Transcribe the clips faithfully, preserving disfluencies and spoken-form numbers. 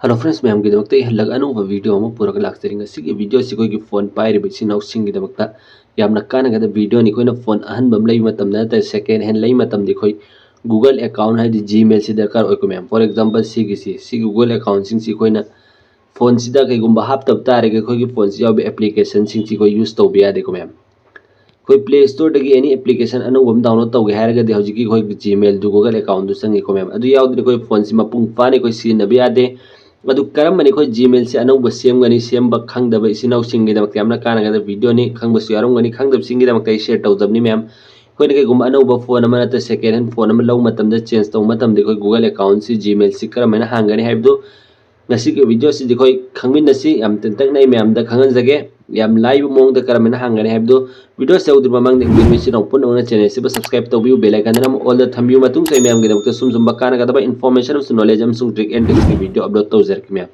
Hello friends, ꯃꯌꯥꯝꯒꯤꯗꯃꯛꯇ ꯑꯩ ꯍꯜꯂꯛ ꯑꯅꯧꯕ ꯚꯤꯗꯤꯑꯣ ꯑꯃ ꯄꯨꯔꯒ ꯂꯥꯛꯆꯔꯤ꯫ ꯉꯁꯤꯒꯤ ꯚꯤꯗꯤꯑꯣꯁꯤ ꯑꯩꯈꯣꯏꯒꯤ ꯐꯣꯟ ꯄꯥꯏꯔꯤꯕ ꯏꯆꯤꯟ ꯏꯅꯥꯎꯁꯤꯡꯒꯤꯗꯃꯛꯇ ꯌꯥꯝꯅ ꯀꯥꯟꯅꯒꯗꯕ ꯚꯤꯗꯤꯑꯣꯅꯤ꯫ ꯑꯩꯈꯣꯏꯅ ꯐꯣꯟ ꯑꯍꯟꯕ ꯑꯃ ꯂꯩꯕ ꯃꯇꯝꯗ ꯅꯠꯇ꯭ꯔꯒ second hand ꯂꯩꯕ ꯃꯇꯝꯗ ꯑꯩꯈꯣꯏ Google account ꯍꯥꯏꯗꯤ Gmailꯁꯤ ꯗꯔꯀꯥꯔ ꯑꯣꯏꯀꯣ ꯃꯌꯥꯝ꯫ For example ꯁꯤꯒꯤꯁꯤ, ꯁꯤ Google accountꯁꯤꯡꯁꯤ ꯑꯩꯈꯣꯏꯅ ꯐꯣꯟꯁꯤꯗ ꯀꯩꯒꯨꯝꯕ ꯍꯥꯞꯇꯕ ꯇꯥꯔꯒꯗꯤ ꯑꯩꯈꯣꯏꯒꯤ ꯐꯣꯟꯁꯤ ꯌꯥꯎꯕ applicationꯁꯤꯡꯁꯤ ꯑꯩꯈꯣꯏ use ꯇꯧꯕ ꯌꯥꯗꯦꯀꯣ ꯃꯌꯥꯝ꯫ ꯑꯩꯈꯣꯏ Play Storeꯗꯒꯤ any application ꯑꯅꯧꯕ ꯑꯃ download ꯇꯧꯒꯦ ꯍꯥꯏꯔꯒꯗꯤ ꯍꯧꯖꯤꯛꯀꯤ ꯑꯩꯈꯣꯏꯒꯤ Gmailꯗꯨ Google accountꯗꯨ ꯆꯪꯉꯤꯀꯣ ꯃꯌꯥꯝ꯫ ꯑꯗꯨ ꯌꯥꯎꯗ꯭ꯔꯗꯤ ꯑꯩꯈꯣꯏ ꯐꯣꯟꯁꯤ ꯃꯄꯨꯡ ꯐꯥꯅ ꯑꯩꯈꯣꯏ ꯁꯤꯖꯤꯟꯅꯕ ꯌꯥꯗꯦ꯫ ꯑꯗꯨ ꯀꯔꯝꯕꯅ ꯑꯩꯈꯣꯏ Gmailꯁꯦ ꯑꯅꯧꯕ ꯁꯦꯝꯒꯅꯤ? ꯁꯦꯝꯕ ꯈꯪꯗꯕ ꯏꯆꯤꯟ ꯏꯅꯥꯎꯁꯤꯡꯒꯤꯗꯃꯛꯇ ꯌꯥꯝꯅ ꯀꯥꯟꯅꯒꯗꯕ ꯚꯤꯗꯤꯑꯣꯅꯤ꯫ ꯈꯪꯕꯁꯨ ꯌꯥꯎꯔꯝꯒꯅꯤ, ꯈꯪꯗꯕꯁꯤꯡꯒꯤꯗꯃꯛꯇ ꯑꯩ share ꯇꯧꯖꯕꯅꯤ ꯃꯌꯥꯝ꯫ ꯑꯩꯈꯣꯏꯅ ꯀꯩꯒꯨꯝꯕ ꯑꯅꯧꯕ ꯐꯣꯟ ꯑꯃ ꯅꯠꯇ꯭ꯔꯒ second hand ꯐꯣꯟ ꯑꯃ ꯂꯧꯕ ꯃꯇꯝꯗ, change ꯇꯧꯕ ꯃꯇꯝꯗ ꯑꯩꯈꯣꯏ Google accountꯁꯤ Gmailꯁꯤ ꯀꯔꯝꯍꯥꯏꯅ ꯍꯥꯡꯒꯅꯤ ꯍꯥꯏꯕꯗꯨ ꯉꯁꯤꯒꯤ ꯚꯤꯗꯤꯑꯣꯁꯤꯗꯤ ꯑꯩꯈꯣꯏ ꯈꯪꯃꯤꯟꯅꯁꯤ꯫ ꯌꯥꯝ ꯇꯦꯟꯇꯛꯅ ꯑꯩ ꯃꯌꯥꯝꯗ ꯈꯪꯍꯟꯖꯒꯦ꯫ ꯌꯥꯝ ꯂꯥꯏꯕ ꯃꯑꯣꯡꯗ ꯀꯔꯝꯍꯥꯏꯅ ꯍꯥꯡꯒꯅꯤ ꯍꯥꯏꯕꯗꯨ ꯚꯤꯗꯤꯑꯣꯁꯤ ꯍꯧꯗ꯭ꯔꯤꯕ ꯃꯃꯥꯡꯗ ꯏꯆꯤꯟ ꯏꯅꯥꯎ ꯄꯨꯝꯅꯃꯛꯅ channelꯁꯤꯕꯨ subscribe ꯇꯧꯕꯤꯌꯨ, bell icon ꯑꯃ allꯗ ꯊꯝꯕꯤꯌꯨ꯫ ꯃꯇꯨꯡ ꯇꯥꯔꯛꯄ ꯃꯌꯥꯝꯒꯤꯗꯃꯛꯇ ꯁꯨꯝ ꯁꯨꯝꯕ ꯀꯥꯟꯅꯒꯗꯕ information ꯑꯃꯁꯨꯡ knowledge ꯑꯃꯁꯨꯡ trick and tricksꯀꯤ video upload ꯇꯧꯖꯔꯛꯀꯦ ꯃꯌꯥꯝ꯫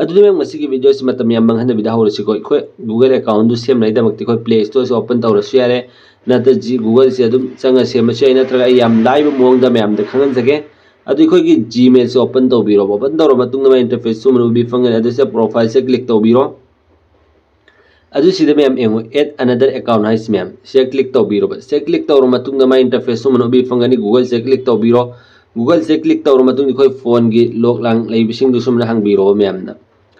ꯑꯗꯨꯗꯤ ꯃꯌꯥꯝ, ꯉꯁꯤꯒꯤ ꯚꯤꯗꯤꯑꯣꯁꯤ ꯃꯇꯝ ꯌꯥꯝ ꯃꯥꯡꯍꯟꯗꯕꯤꯗ ꯍꯧꯔꯁꯤꯀꯣ꯫ ꯑꯩꯈꯣꯏ Google accountꯗꯨ ꯁꯦꯝꯅꯕꯒꯤꯗꯃꯛꯇ ꯑꯩꯈꯣꯏ Play Storeꯁꯤ open ꯇꯧꯔꯁꯨ ꯌꯥꯔꯦ, ꯅꯠꯇ꯭ꯔ Googleꯁꯤ ꯑꯗꯨꯝ ꯆꯪꯉ ꯁꯦꯝꯕꯁꯨ ꯌꯥꯏ, ꯅꯠꯇ꯭ꯔꯒ ꯑꯩ ꯌꯥꯝ ꯂꯥꯏꯕ ꯃꯑꯣꯡꯗ ꯃꯌꯥꯝꯗ ꯈꯪꯍꯟꯖꯒꯦ꯫ ꯑꯗꯨ ꯑꯩꯈꯣꯏꯒꯤ Gmailꯁꯤ open ꯇꯧꯕꯤꯔꯣ꯫ Open ꯇꯧꯔꯕ ꯃꯇꯨꯡꯗ ꯃꯥꯏ interface ꯁꯨꯝꯕ ꯎꯕꯤ ꯐꯪꯒꯅꯤ꯫ ꯑꯗꯨ ꯁꯤꯗ profileꯁꯦ click ꯇꯧꯕꯤꯔꯣ꯫ ꯑꯗꯨ ꯁꯤꯗ ꯃꯌꯥꯝ ꯌꯦꯡꯉꯨ, add another account ꯍꯥꯏꯁꯤ ꯃꯌꯥꯝ꯫ ꯁꯤꯗ click ꯇꯧꯕꯤꯔꯣꯕ꯫ ꯁꯤꯗ click ꯇꯧꯔꯕ ꯃꯇꯨꯡꯗ ꯃꯥꯏ interface ꯁꯨꯝꯕ ꯎꯕꯤ ꯐꯪꯒꯅꯤ꯫ Googleꯁꯦ click ꯇꯧꯕꯤꯔꯣ꯫ Googleꯁꯦ click ꯇꯧꯔꯕ ꯃꯇꯨꯡꯗ ꯑꯩꯈꯣꯏ ꯐꯣꯟꯒꯤ lock ꯂꯥꯡ ꯂꯩꯕꯁꯤꯡꯗꯨ ꯁꯨꯝꯅ ꯍꯥꯡꯕꯤꯔꯣꯕ ꯃꯌꯥꯝꯅ꯫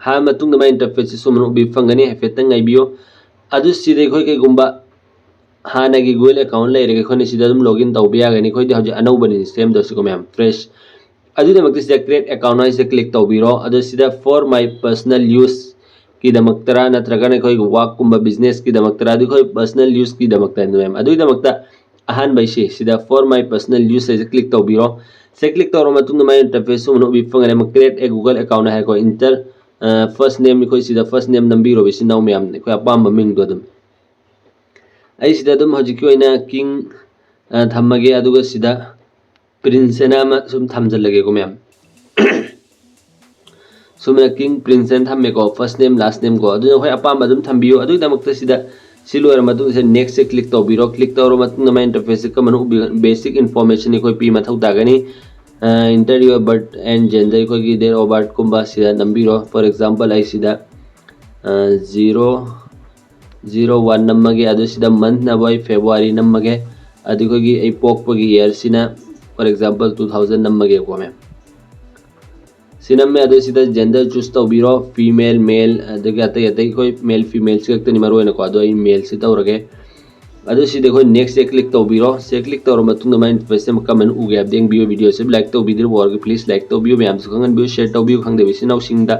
ꯍꯥꯡꯕ ꯃꯇꯨꯡꯗ ꯃꯥꯏ interfaceꯁꯤ ꯁꯨꯝꯕ ꯎꯕꯤ ꯐꯪꯒꯅꯤ꯫ ꯍꯥꯏꯐꯦꯠꯇꯪ ꯉꯥꯏꯕꯤꯌꯨ꯫ ꯑꯗꯨ ꯁꯤꯗ ꯑꯩꯈꯣꯏ ꯀꯩꯒꯨꯝꯕ ꯍꯥꯟꯅꯒꯤ Google account ꯂꯩꯔꯒ ꯑꯩꯈꯣꯏꯅ ꯁꯤꯗ ꯑꯗꯨꯝ login ꯇꯧꯕ ꯌꯥꯒꯅꯤ꯫ ꯑꯩꯈꯣꯏꯗꯤ ꯍꯧꯖꯤꯛ ꯑꯅꯧꯕꯅꯤ ꯁꯦꯝꯗꯧꯁꯤꯀꯣ ꯃꯌꯥꯝ, fresh꯫ ꯑꯗꯨꯒꯤꯗꯃꯛꯇ ꯁꯤꯗ create account ꯍꯥꯏꯁꯤꯗ click ꯇꯧꯕꯤꯔꯣ꯫ ꯑꯗꯣ ꯁꯤꯗ for my personal useꯀꯤꯗꯃꯛꯇꯔꯥ ꯅꯠꯇ꯭ꯔꯒꯅ ꯑꯩꯈꯣꯏꯒꯤ workꯀꯨꯝꯕ businessꯀꯤꯗꯃꯛꯇꯔꯥ? ꯑꯗꯨ ꯑꯩꯈꯣꯏ personal useꯀꯤꯗꯃꯛꯇꯅꯤ ꯃꯌꯥꯝ꯫ ꯑꯗꯨꯒꯤꯗꯃꯛꯇ ꯑꯍꯥꯟꯕ ꯑꯩꯁꯦ ꯁꯤꯗ for my personal use ꯍꯥꯏꯁꯦ click ꯇꯧꯕꯤꯔꯣ꯫ ꯁꯤꯗ click ꯇꯧꯔꯕ ꯃꯇꯨꯡꯗ ꯃꯥꯏ interface ꯁꯨꯝꯕ ꯎꯕꯤ ꯐꯪꯒꯅꯤ꯫ ꯑꯃ create a Google account ꯍꯥꯏꯀꯣ, enter first name, ꯑꯩꯈꯣꯏ ꯁꯤꯗ first name ꯅꯝꯕꯤꯔꯣ ꯏꯆꯤꯟ ꯏꯅꯥꯎ ꯃꯌꯥꯝꯅ ꯑꯩꯈꯣꯏ ꯑꯄꯥꯝꯕ ꯃꯤꯡꯗꯣ ꯑꯗꯨꯝ꯫ ꯑꯩ ꯁꯤꯗ ꯑꯗꯨꯝ ꯍꯧꯖꯤꯛꯀꯤ ꯑꯣꯏꯅ King ꯊꯝꯃꯒꯦ, ꯑꯗꯨꯒ ꯁꯤꯗ Prince ꯍꯥꯏꯅ ꯑꯃ ꯁꯨꯝ ꯊꯝꯖꯤꯜꯂꯒꯦꯀꯣ ꯃꯌꯥꯝ꯫ ꯁꯨꯝꯅ King Prince ꯍꯥꯏꯅ ꯊꯝꯃꯦꯀꯣ, first name last name ꯀꯣ꯫ ꯑꯗꯨꯅ ꯑꯩꯈꯣꯏ ꯑꯄꯥꯝꯕ ꯑꯗꯨꯝ ꯊꯝꯕꯤꯌꯨ꯫ ꯑꯗꯨꯒꯤꯗꯃꯛꯇ ꯁꯤꯗ ꯁꯤ ꯂꯣꯏꯔ ꯃꯇꯨꯡꯗ next click ꯇꯧꯕꯤꯔꯣ꯫ Click ꯇꯧꯔꯕ ꯃꯇꯨꯡꯗ ꯃꯥꯏ interface ꯀꯔꯝꯕꯅ ꯎꯕꯤ-, basic information ꯑꯩꯈꯣꯏ ꯄꯤ ꯃꯊꯧ ꯇꯥꯒꯅꯤ꯫ Enter your birth and gender, ꯑꯩꯈꯣꯏꯒꯤ date of birth ꯀꯨꯝꯕ ꯁꯤꯗ ꯅꯝꯕꯤꯔꯣ꯫ For example, ꯑꯩ ꯁꯤꯗ zero zero one ꯅꯝꯃꯒꯦ, ꯑꯗꯨ ꯁꯤꯗ month ꯅ ꯑꯩ February ꯅꯝꯃꯒꯦ, ꯑꯗꯨ ꯑꯩꯈꯣꯏꯒꯤ ꯑꯩ ꯄꯣꯛꯄꯒꯤ year ꯁꯤꯅ, for example, two thousand ꯅꯝꯃꯒꯦꯀꯣ ꯃꯦꯝ꯫ ꯁꯤ ꯅꯝꯃꯦ, ꯑꯗꯨ ꯁꯤꯗ gender choose ꯇꯧꯕꯤꯔꯣ, female, male, ꯑꯗꯒꯤ ꯑꯇꯩ ꯑꯇꯩ ꯑꯩꯈꯣꯏ male female ꯁꯤ ꯈꯛꯇꯅꯤ ꯃꯔꯨ ꯑꯣꯏꯅꯀꯣ꯫ ꯑꯗꯣ ꯑꯩ male ꯁꯤ ꯇꯧꯔꯒꯦ꯫ ꯑꯗꯨ ꯁꯤꯗ ꯑꯩꯈꯣꯏ next ꯁꯦ click ꯇꯧꯕꯤꯔꯣ꯫ ꯁꯦ click ꯇꯧꯔ ꯃꯇꯨꯡꯗ ꯃꯥꯏ interface ꯑꯃ ꯀꯃꯥꯏꯅ ꯎꯒꯦ ꯍꯥꯏꯕꯗꯤ ꯌꯦꯡꯕꯤꯌꯨ꯫ Video ꯁꯤ like ꯇꯧꯕꯤꯗ꯭ꯔꯤꯕ ꯑꯣꯏꯔꯒꯗꯤ please like ꯇꯧꯕꯤꯌꯨ, ꯃꯌꯥꯝꯁꯨ ꯈꯪꯍꯟꯕꯤꯌꯨ, share ꯇꯧꯕꯤꯌꯨ ꯈꯪꯗꯕ ꯏꯆꯤꯟ ꯏꯅꯥꯎꯁꯤꯡꯗ꯫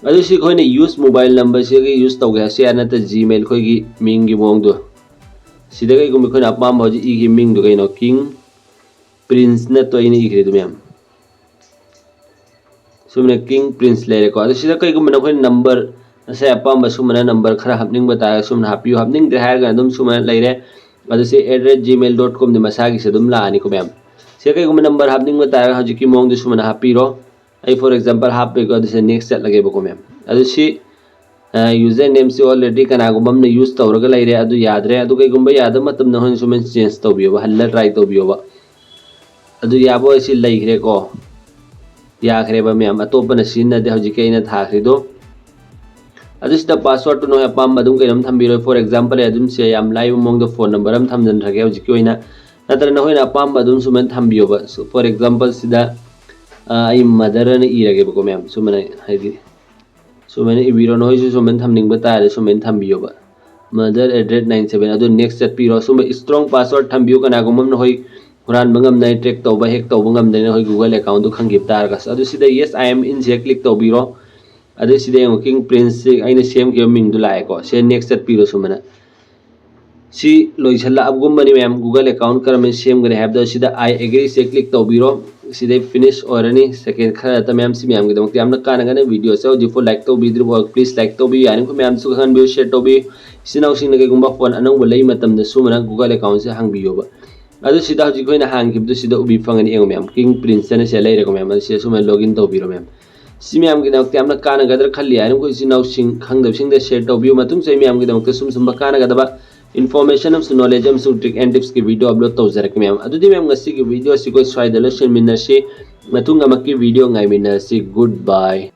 ꯑꯗꯨ ꯁꯤ ꯑꯩꯈꯣꯏꯅ use mobile number ꯁꯤꯒ use ꯇꯧꯒꯦ ꯍꯥꯏꯁꯨ ꯌꯥꯏ, ꯅꯠꯇ꯭ꯔ Gmail ꯑꯩꯈꯣꯏꯒꯤ ꯃꯤꯡꯒꯤ ꯃꯑꯣꯡꯗꯣ ꯁꯤꯗ ꯀꯩꯒꯨꯝꯕ ꯑꯩꯈꯣꯏꯅ ꯑꯄꯥꯝꯕ ꯍꯧꯖꯤꯛ ꯏꯒꯤ ꯃꯤꯡꯗꯣ ꯀꯩꯅꯣ, King Prince ꯅꯠꯇ꯭ꯔꯣ ꯑꯩꯅ ꯏꯈ꯭ꯔꯤꯗꯣ ꯃꯌꯥꯝ? ꯁꯨꯃꯥꯏꯅ King Prince ꯂꯩꯔꯦꯀꯣ꯫ ꯑꯗꯣ ꯁꯤꯗ ꯀꯩꯒꯨꯝꯕ ꯅꯈꯣꯏꯅ number ꯉꯁꯥꯏ ꯑꯄꯥꯝꯕ ꯁꯨꯃꯥꯏꯅ number ꯈꯔ ꯍꯥꯞꯅꯤꯡꯕ ꯇꯥꯔꯒ ꯁꯨꯃꯥꯏꯅ ꯍꯥꯞꯄꯤꯌꯨ, ꯍꯥꯞꯅꯤꯡꯗ꯭ꯔꯦ ꯍꯥꯏꯔꯒꯅ ꯑꯗꯨꯝ ꯁꯨꯃꯥꯏꯅ ꯂꯩꯔꯦ꯫ ꯑꯗꯨ ꯁꯤ at rate gmail dot com ꯗꯤ ꯃꯁꯥꯒꯤꯁꯨ ꯑꯗꯨꯝ ꯂꯥꯛꯑꯅꯤꯀꯣ ꯃꯌꯥꯝ꯫ ꯁꯤꯗ ꯀꯩꯒꯨꯝꯕ number ꯍꯥꯞꯅꯤꯡꯕ ꯇꯥꯔꯒ ꯍꯧꯖꯤꯛꯀꯤ ꯃꯑꯣꯡꯗ ꯁꯨꯃꯥꯏꯅ ꯍꯥꯞꯄꯤꯔꯣ꯫ ꯑꯩ for example ꯍꯥꯞꯄꯦꯀꯣ, ꯑꯗꯨ ꯁꯤꯗ next ꯆꯠꯂꯒꯦꯕꯀꯣ ꯃꯌꯥꯝ꯫ ꯑꯗꯨ ꯁꯤ user name ꯁꯤ already ꯀꯅꯥꯒꯨꯝꯕ ꯑꯃꯅ use ꯇꯧꯔꯒ ꯂꯩꯔꯦ, ꯑꯗꯨ ꯌꯥꯗ꯭ꯔꯦ꯫ ꯑꯗꯨ ꯀꯩꯒꯨꯝꯕ ꯌꯥꯗꯕ ꯃꯇꯝꯗ ꯍꯣꯔꯦꯟ ꯁꯨꯃꯥꯏꯅ change ꯇꯧꯕꯤꯌꯣꯕ, ꯍꯜꯂ try ꯇꯧꯕꯤꯌꯣꯕ꯫ ꯑꯗꯨ ꯌꯥꯕ ꯑꯣꯏꯔꯁꯤ ꯂꯩꯈ꯭ꯔꯦꯀꯣ, ꯌꯥꯈ꯭ꯔꯦꯕ ꯃꯌꯥꯝ, ꯑꯇꯣꯞꯄꯅ ꯁꯤꯖꯤꯟꯅꯗꯦ ꯍꯧꯖꯤꯛꯀꯤ ꯑꯩꯅ ꯊꯥꯈ꯭ꯔꯤꯗꯣ꯫ ꯑꯗꯨ ꯁꯤꯗ password ꯇꯨ ꯅꯣꯏ ꯑꯄꯥꯝꯕ ꯑꯗꯨꯝ ꯀꯩꯅꯣꯝ ꯊꯝꯕꯤꯔꯣ꯫ For example ꯑꯩ ꯑꯗꯨꯝ ꯁꯦ ꯌꯥꯝ ꯂꯥꯏꯕ ꯃꯑꯣꯡꯗ phone number ꯑꯃ ꯊꯝꯖꯤꯟꯈ꯭ꯔꯒꯦ ꯍꯧꯖꯤꯛꯀꯤ ꯑꯣꯏꯅ, ꯅꯠꯇ꯭ꯔꯒ ꯅꯈꯣꯏꯅ ꯑꯄꯥꯝꯕ ꯑꯗꯨꯝ ꯁꯨꯃꯥꯏꯅ ꯊꯝꯕꯤꯌꯣꯕ꯫ For example ꯁꯤꯗ ꯑꯩ mother ꯑꯅ ꯏꯔꯒꯦꯕꯀꯣ ꯃꯌꯥꯝ, ꯁꯨꯃꯥꯏꯅ ꯍꯥꯏꯗꯤ ꯁꯨꯃꯥꯏꯅ ꯏꯕꯤꯔꯣ꯫ ꯅꯈꯣꯏꯁꯨ ꯁꯨꯃꯥꯏꯅ ꯊꯝꯅꯤꯡꯕ ꯇꯥꯔꯗꯤ ꯁꯨꯃꯥꯏꯅ ꯊꯝꯕꯤꯌꯣꯕ, mother at rate nine seven꯫ ꯑꯗꯨ next ꯆꯠꯄꯤꯔꯣ꯫ ꯁꯨꯝꯕ strong password ꯊꯝꯕꯤꯌꯨ, ꯀꯅꯥꯒꯨꯝꯕ ꯑꯃꯅ ꯍꯣꯏ ꯍꯨꯔꯥꯟꯕ ꯉꯝꯗꯅ, track ꯇꯧꯕ, hack ꯇꯧꯕ ꯉꯝꯗꯅ ꯍꯣꯏ Google account ꯗꯨ ꯈꯪꯈꯤꯕ ꯇꯥꯔꯒꯁꯨ꯫ ꯑꯗꯨ ꯁꯤꯗ yes I am in ꯁꯤꯗ click ꯇꯧꯕꯤꯔꯣ꯫ ꯑꯗꯨ ꯁꯤꯗ ꯌꯦꯡꯉꯣ, King Prince ꯁꯤ ꯑꯩꯅ ꯁꯦꯝꯈꯤꯕ ꯃꯤꯡꯗꯨ ꯂꯥꯛꯑꯦꯀꯣ꯫ ꯁꯤꯗ next ꯆꯠꯄꯤꯔꯣ꯫ ꯁꯨꯃꯥꯏꯅ ꯁꯤ ꯂꯣꯏꯁꯤꯜꯂꯛꯑꯕꯒꯨꯝꯕꯅꯤ ꯃꯌꯥꯝ꯫ Google account ꯀꯔꯝꯅ ꯁꯦꯝꯒꯅꯤ ꯍꯥꯏꯕꯗꯣ ꯁꯤꯗ I agree ꯁꯦ click ꯇꯧꯕꯤꯔꯣ꯫ ꯁꯤꯗꯩ finish ꯑꯣꯏꯔꯅꯤ꯫ Second ꯈꯔ ꯅꯠꯇ ꯃꯌꯥꯝ, ꯁꯤ ꯃꯌꯥꯝꯒꯤꯗꯃꯛꯇ ꯌꯥꯝꯅ ꯀꯥꯟꯅꯒꯅꯤ꯫ Video ꯁꯦ ꯍꯧꯖꯤꯛꯐꯥꯎ like ꯇꯧꯕꯤꯗ꯭ꯔꯤꯕ ꯑꯣꯏꯔꯒ please like ꯇꯧꯕꯤꯌꯨ, ꯌꯥꯔꯤꯕ ꯃꯌꯥꯝꯁꯨ ꯈꯪꯍꯟꯕꯤꯌꯨ, share ꯇꯧꯕꯤꯌꯨ꯫ ꯏꯆꯤꯟ ꯏꯅꯥꯎꯁꯤꯡꯅ ꯀꯩꯒꯨꯝꯕ phone ꯑꯅꯧꯕ ꯂꯩ ꯃꯇꯝꯗ ꯁꯨꯃꯥꯏꯅ Google account ꯁꯦ ꯍꯥꯡꯕꯤꯌꯣꯕ꯫ ꯑꯗꯨ ꯁꯤꯗ ꯍꯧꯖꯤꯛ ꯑꯩꯈꯣꯏꯅ ꯍꯥꯡꯈꯤꯕꯗꯨ ꯁꯤꯗ ꯎꯕꯤ ꯐꯪꯒꯅꯤ꯫ ꯌꯦꯡꯉꯣ ꯃꯌꯥꯝ, King Prince ꯍꯥꯏꯅ ꯁꯤꯗ ꯂꯩꯔꯦꯀꯣ ꯃꯌꯥꯝ꯫ ꯑꯗꯨ ꯁꯤꯗ ꯁꯨꯃꯥꯏꯅ login ꯇꯧꯕꯤꯔꯣ ꯃꯌꯥꯝ꯫ ꯁꯤ ꯃꯌꯥꯝꯒꯤꯗꯃꯛꯇ ꯌꯥꯝꯅ ꯀꯥꯟꯅꯒꯗ꯭ꯔꯥ ꯈꯜꯂꯤ꯫ ꯌꯥꯔꯤꯕꯃꯈꯩ ꯏꯆꯤꯟ ꯏꯅꯥꯎꯁꯤꯡ ꯈꯪꯗꯕꯁꯤꯡꯗ share ꯇꯧꯕꯤꯌꯨ꯫ ꯃꯇꯨꯡꯁꯨ ꯑꯩ ꯃꯌꯥꯝꯒꯤꯗꯃꯛꯇ ꯁꯨꯝ ꯁꯨꯝꯕ ꯀꯥꯟꯅꯒꯗꯕ Information ꯑꯃꯁꯨꯡ knowledge ꯑꯃꯁꯨꯡ trick and tipsꯀꯤ video upload ꯇꯧꯖꯔꯛꯀꯦ ꯃꯌꯥꯝ꯫ ꯑꯗꯨꯗꯤ ꯃꯌꯥꯝ, ꯉꯁꯤꯒꯤ video ꯑꯁꯤ ꯑꯩꯈꯣꯏ ꯁ꯭ꯋꯥꯏꯗ ꯂꯣꯏꯁꯤꯟꯃꯤꯟꯅꯁꯤ꯫ ꯃꯇꯨꯡ ꯑꯃꯛꯀꯤ video ꯉꯥꯏꯃꯤꯟꯅꯔꯁꯤ꯫ Good bye꯫